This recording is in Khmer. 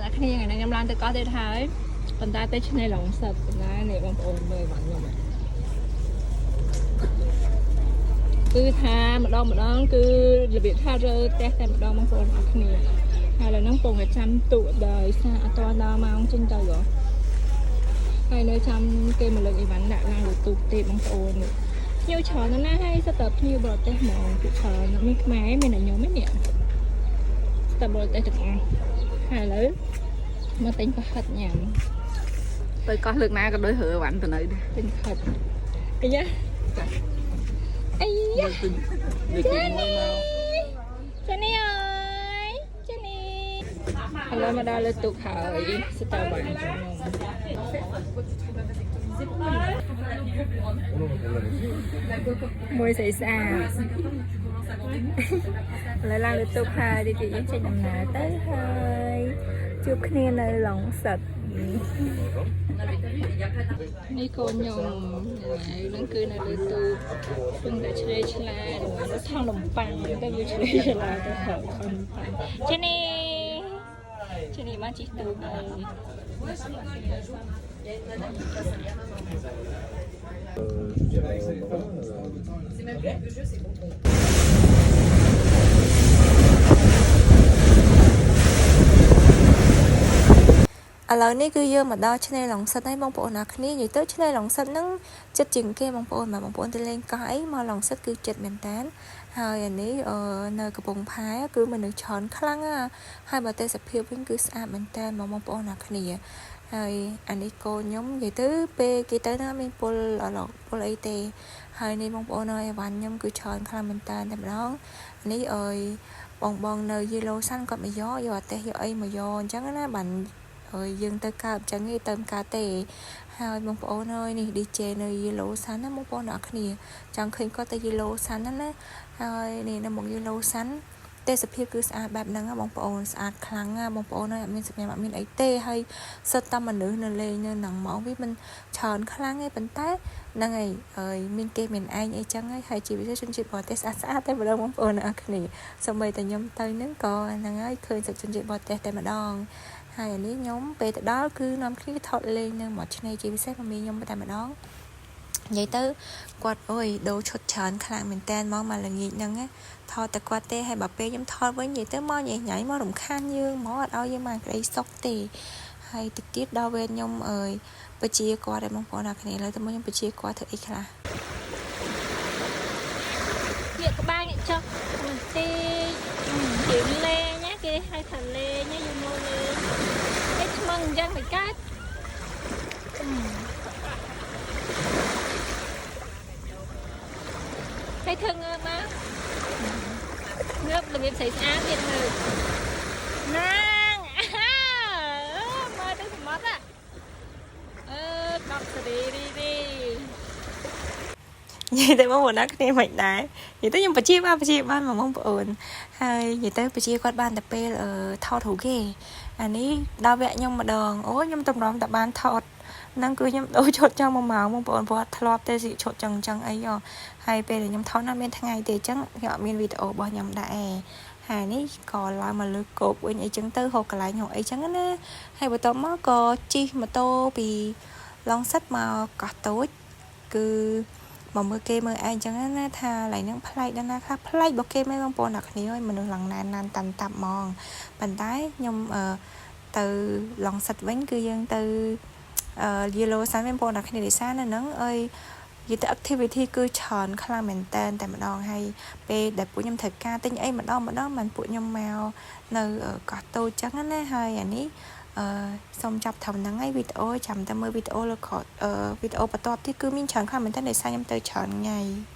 ប្អូនអរគ្នាថ្ងៃនេះខ្ញុំឡើងទៅកោះទៀតហើយប៉ុន្តែទៅឆ្នេរឡុងសិតប៉ុន្តែនេះបងប្អូនមើលបានខ្ញុំហ្នឹងគឺថាម្ដងម្ដងគឺរបៀបថារើផ្ទះតែម្ដងបងប្អូនអរគ្នាហើយឥឡូវហ្នឹងពងតែចាំទូកដោយសារអត់ទាន់ដល់ម៉ោងចេញទៅហ៎ហើយនៅចាំគេមកលើកអីវ៉ាន់ដាក់ឡើងលើទូកទេបងប្អូននេះភ្ញៀវច្រើនណាស់ណាហើយសិតតែភ្ញៀវបរទេសហ្មងគឺច្រើនណាស់មានខ្មែរមានតែខ្ញុំឯនេះសិតតែបរទេសទាំងអស់ហើយឥឡូវមកទិញប្រហិតញ៉ាំ ទៅកោះលើកណាក៏ដូចរើវ៉ាន់ទៅនៅដែរ ទិញខិតអាយ៉ាអាយ៉ា ទិញនេះ ចានីចានីអើយចានីឥឡូវមកដល់លើទូកហើយស្តវ៉ាន់ខ្ញុំមួយស្អីស្អាតឥឡូវឡើងលើទូកហើយទីទៀតយើងចេញដំណើរទៅហើយជួបគ្នានៅឡុងសិត នេះកូនខ្ញុំហើយនឹងគឺនៅលើទូកពឹងតែឆ្លេឆ្លាដល់ថងលំប៉ាំងទៅវាឆ្លេឆ្លាទៅហើយថងលំប៉ាំងចេនីចេនីបានជិះទូកហើយ ឥឡូវនេះគឺយើងមកដល់ឆ្នេរឡុងសិតហើយបងប្អូនអរគ្នានិយាយទៅឆ្នេរឡុងសិតហ្នឹងចិត្តជាងគេបងប្អូនបាទបងប្អូនទៅលេងកោះអីមកឡុងសិតគឺចិត្តមែនតានហើយអានេះអឺនៅកំពង់ផែគឺមនុស្សច្រើនខ្លាំងណាស់ហើយបើទេសភាពវិញគឺស្អាតមែនតានមកបងប្អូនអរគ្នាហើយអានេះកូនខ្ញុំនិយាយទៅពេលគេទៅណាមានពលអឡកពលអីទេហើយនេះបងប្អូនអើយអីវ៉ាន់ខ្ញុំគឺច្រើនខ្លាំងមែនតានតែម្ដងនេះអើយបងបងនៅយេឡូសាន់គាត់មកយកយកអាទេសយកអីមកយកអញ្ចឹងណាបាន ហើយយើងទៅកើតអញ្ចឹងឯងទៅមិនកើតទេហើយបងប្អូនអើយនេះ DJ នៅ Yellow Sun ណាបងប្អូនអរគ្នាចង់ឃើញគាត់ទៅ Yellow Sun ណាណាហើយនេះនៅមុខ Yellow Sun ទេសភាពគឺស្អាតបែបហ្នឹងណាបងប្អូនស្អាតខ្លាំងណាបងប្អូនអើយអត់មានសម្រាប់អត់មានអីទេហើយសិតតែមនុស្សនៅលេងនៅហ្នឹងហ្មងវាមិនច្រើនខ្លាំងទេប៉ុន្តែហ្នឹងហើយហើយមានគេមានឯងអីចឹងហើយហើយជាពិសេសជនជាតិបរទេសស្អាតស្អាតតែម្ដងបងប្អូនអរគ្នាសូម្បីតែខ្ញុំទៅហ្នឹងក៏ហ្នឹងហើយឃើញសិតជនជាតិបរទេសតែម្ដង ហើយអានេះខ្ញុំពេលទៅដល់គឺនាំគ្នាថតលេងនៅមាត់ឆ្នេរជាពិសេសមមីខ្ញុំតែម្ដងនិយាយទៅគាត់អូយដូរឈុតច្រើនខ្លាំងមែនតើមកមកល្ងាចហ្នឹងណាថតតែគាត់ទេហើយបើពេលខ្ញុំថតវិញនិយាយទៅមកញ៉ៃញ៉ៃមករំខានយើងមកអត់ឲ្យយើងបានក្តីសុខទេហើយតិចទៀតដល់វេនខ្ញុំអើយបជាគាត់ឲ្យបងប្អូនអរគ្នាឥឡូវទៅមកខ្ញុំបជាគាត់ធ្វើអីខ្លះ ងាកក្បាលងាកចុះបន្តិចយើងលេងណាគេហៅថាលេងណាយូមកលេងឯឆ្មឹងអញ្ចឹងមិនកើតហើយធ្វើងើបមកងើបរបៀបស្រីស្អាតទៀតមើលណាងអាមើលទៅសមុទ្រអឺកប់សេរីរីរី និយាយទៅបងប្អូនណាគ្នាមិនដែរនិយាយទៅខ្ញុំបជាបានបជាបានមកបងប្អូនហើយនិយាយទៅបជាគាត់បានតែពេលអឺថតរូបគេអានេះដល់វគ្គខ្ញុំម្ដងអូខ្ញុំតម្រាំតែបានថតហ្នឹងគឺខ្ញុំដូរឈុតចង់មួយម៉ោងបងប្អូនព្រោះអត់ធ្លាប់ទេស៊ីឈុតចឹងចឹងអីហ៎ហើយពេលដែលខ្ញុំថតណាមានថ្ងៃទេអញ្ចឹងខ្ញុំអត់មានវីដេអូរបស់ខ្ញុំដែរហើយនេះក៏ឡើងមកលើគោកវិញអីចឹងទៅហូបកន្លែងហូបអីចឹងណាហើយបន្ទាប់មកក៏ជិះម៉ូតូពីឡុងសិតមកកោះតូចគឺ មកមើលគេមើលឯងអញ្ចឹងណាថាកន្លែងហ្នឹងប្លែកដល់ណាខ្លះប្លែករបស់គេមែនបងប្អូនអ្នកគ្នាអើយមនុស្សឡើងណែនណានតាន់តាប់ហ្មងប៉ុន្តែខ្ញុំអឺទៅឡងសិតវិញគឺយើងទៅអឺ Yellow Sun វិញបងប្អូនអ្នកគ្នាដោយសារនៅហ្នឹងអើយនិយាយទៅ activity គឺច្រើនខ្លាំងមែនតើតែម្ដងហើយពេលដែលពួកខ្ញុំត្រូវការទិញអីម្ដងម្ដងបានពួកខ្ញុំមកនៅកោះតូចចឹងណាហើយអានេះអឺសូមចាប់ត្រឹមហ្នឹងហើយវីដេអូចាំតែមើលវីដេអូលើក្រោយអឺវីដេអូបន្ទាប់ទៀតគឺមានច្រើនខ្លាំងមែនតើដោយសារខ្ញុំទៅច្រើនថ្ងៃ។